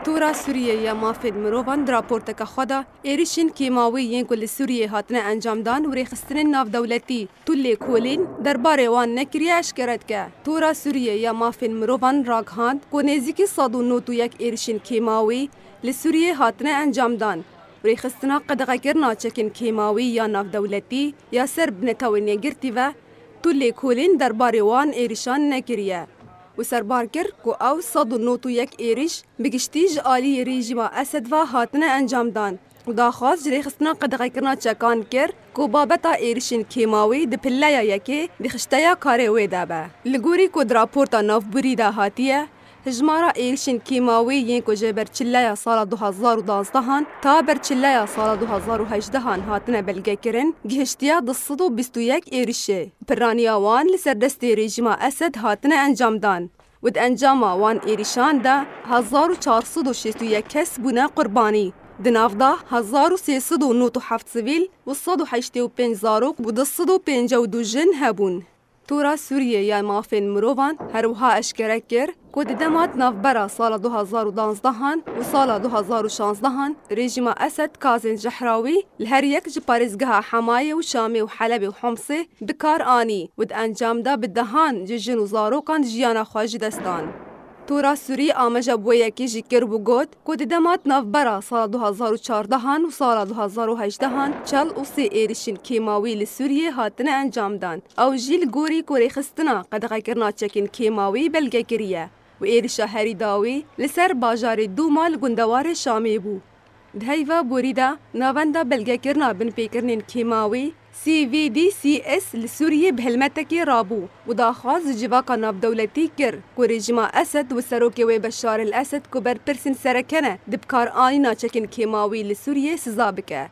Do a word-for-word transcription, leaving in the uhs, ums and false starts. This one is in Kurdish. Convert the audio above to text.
Tora Sûriyê ya Mafên Mirovan di raporteke xwe de êrişên kêmawî yên ku li Sûriyê hatine encamdan û rêxistinên navdewletî tu lêkolîn derbarê wan nekiriye eşkere dike. Tora Sûriyê ya Mafên Mirovan ragihand ku nêzîkî sed û nod û yek êrişên kêmawî li Sûriyê hatine encamdan û rêxistina qedexekirina çekên kêmawî ya navdewletî ya ser bi Netewên Yekgirtî ve tu lêkolîn derbarê wan êrişan nekiriye û serbar kir ku ew sed û nod û yek êriş bi giştî ji aliyê rejîma Esed ve hatine encamdan û daxwaz ji rêxistina qedexekirina çekan kir ku babeta êrişên kêmawî di pilleya yekê di xişteya karê wê de be. Li gorî ku di raporta navborî de hatiye, hijmara êrişên kêmawî yên ku ji ber çileya sala du hezar û duazdehan ta ber çileya sala du hezar û hejdehan hatine belgekirin, gihiştiye du sed û bîst û yek êrişê. Piraniya wan li ser destê rejîma Esed hatine encamdan û di encama wan êrişan de hezar û çar sed û şêst û yek kes bûne qurbanî. Di nav de hezar û sê sed û nod û heft sivîl û sed û heştê û pênc zarok û du sed û pêncî û du jin hebûn. Tora Sûriyê ya Mafên Mirovan her wiha eşkere kir ku di dema di navbera sala du hezar û duazdehan û sala du hezar û şanzdehan rejîma Esed Kazên Jehrawî li her yek ji parêzgeha Hemayê û Şamê û Helebê û Homsê bi kar anî û di encam de bi dehan ji jin û zarokan jiyana xwe ji dest dan. Tora Sûrî amaje bi wê yekê jî kir û got ku di dema di navbera sala du hezar û çardehan û sala du hezar û hejdehan çel û sê êrişên kêmawî li Sûriyê hatine encamdan. Ew jî li gorî ku rêxistina qedexekirina çekên kêmawî belge kiriye û êrişa herî dawî li ser bajarê Dûma li gundewarê Şamê bû. Di heyva borî de, Navenda Belgekirina Binpêkirinên Kêmawî, C V D C S, li Sûriyê bi helmetekê rabû û daxwaz ji civaka navdewletî kir ku rejîma Esed û serokê wê Beşar el Esed ku berpirsên sereke ne di bikaranîna çekên kêmawî li Sûriyê siza bike.